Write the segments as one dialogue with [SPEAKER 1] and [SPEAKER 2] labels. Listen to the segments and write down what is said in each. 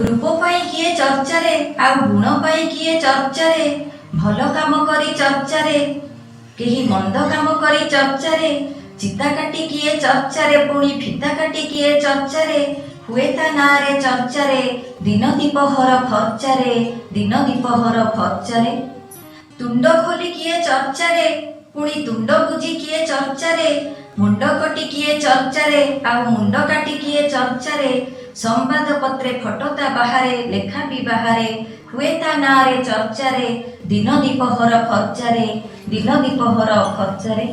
[SPEAKER 1] ରୂପ ପାଇଁ କିଏ ଚର୍ଚ୍ଚାରେ, ଆଉ ଗୁଣ ପାଇଁ କିଏ ଚର୍ଚ୍ଚାରେ। ଭଲ କାମ କରି ଚର୍ଚ୍ଚାରେ, କେହି ମନ୍ଦ କାମ କରି ଚର୍ଚ୍ଚାରେ। ଚିତା କାଟି କିଏ ଚର୍ଚ୍ଚାରେ, ପୁଣି ଫିତା କାଟି କିଏ ଚର୍ଚ୍ଚାରେ। ହୁଏ ତା ନାଁରେ ଚର୍ଚ୍ଚାରେ ଦିନ ଦିପହର ଫର୍ଚ୍ଚାରେ, ଦିନ ଦିପହର ଫର୍ଚ୍ଚାରେ। ତୁଣ୍ଡ ଖୋଲି କିଏ ଚର୍ଚ୍ଚାରେ, ପୁଣି ତୁଣ୍ଡ ବୁଜି କିଏ ଚର୍ଚ୍ଚାରେ। ମୁଣ୍ଡ କଟି କିଏ ଚର୍ଚ୍ଚାରେ, ଆଉ ମୁଣ୍ଡ କାଟି କିଏ ଚର୍ଚ୍ଚାରେ। ସମ୍ବାଦ ପତ୍ରେ ଫଟୋ ତା ବାହାରେ, ଲେଖା ବି ବାହାରେ। ହୁଏ ତା ନାଁରେ ଚର୍ଚ୍ଚାରେ ଦିନ ଦିପହର ଫର୍ଚ୍ଚାରେ, ଦିନ ଦିପହର ଫର୍ଚ୍ଚାରେ।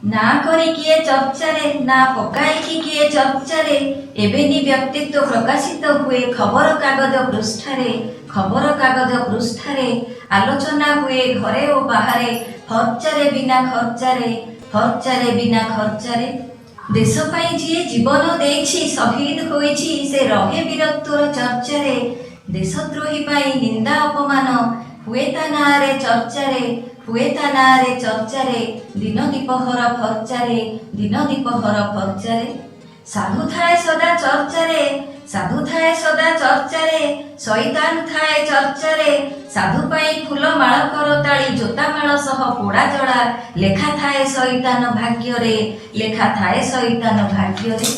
[SPEAKER 1] ନା କରି କିଏ ଚର୍ଚ୍ଚାରେ, ନା ପକାଇକି କିଏ ଚର୍ଚ୍ଚାରେ। ଏବେନି ବ୍ୟକ୍ତିତ୍ୱ ପ୍ରକାଶିତ ହୁଏ ଖବର କାଗଜ ପୃଷ୍ଠାରେ, ଖବର କାଗଜ ପୃଷ୍ଠାରେ। ଆଲୋଚନା ହୁଏ ଘରେ ଓ ବାହାରେ, ଫର୍ଚ୍ଚାରେ ବିନା ଖର୍ଚ୍ଚାରେ, ଫର୍ଚ୍ଚାରେ ବିନା ଖର୍ଚ୍ଚାରେ। ଦେଶ ପାଇଁ ଯିଏ ଜୀବନ ଦେଇଛି, ଶହୀଦ ହୋଇଛି, ସେ ରହେ ବୀରତ୍ୱର ଚର୍ଚ୍ଚାରେ। ଦେଶଦ୍ରୋହୀ ପାଇଁ ନିନ୍ଦା ଅପମାନ ହୁଏ ତା ନାଁରେ ଚର୍ଚ୍ଚାରେ, ହୁଏ ତା ନାଁରେ ଚର୍ଚ୍ଚାରେ ଦିନ ଦିପହର ଫର୍ଚ୍ଚାରେ, ଦିନ ଦିପହର ଫର୍ଚ୍ଚାରେ। ସାଧୁ ଥାଏ ସଦା ଚର୍ଚ୍ଚାରେ, ସାଧୁ ଥାଏ ସଦା ଚର୍ଚ୍ଚାରେ, ସଇତାନ ଥାଏ ଚର୍ଚ୍ଚାରେ। ସାଧୁ ପାଇଁ ଫୁଲ ମାଳ କରତାଳି, ଜୋତା ମାଳ ସହ ପୋଡ଼ା ଜଳା। ଲେଖା ଥାଏ ସଇତାନ ଭାଗ୍ୟରେ, ଲେଖା ଥାଏ ସଇତାନ ଭାଗ୍ୟରେ।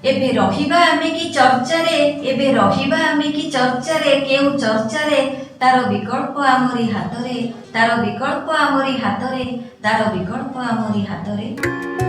[SPEAKER 1] ଏବେ ରହିବା ଆମେ କି ଚର୍ଚ୍ଚାରେ? ଏବେ ରହିବା ଆମେ କି ଚର୍ଚ୍ଚାରେ? କେଉଁ ଚର୍ଚ୍ଚାରେ? ତାର ବିକଳ୍ପ ଆମରି ହାତରେ, ତାର ବିକଳ୍ପ ଆମରି ହାତରେ, ତାର ବିକଳ୍ପ ଆମରି ହାତରେ।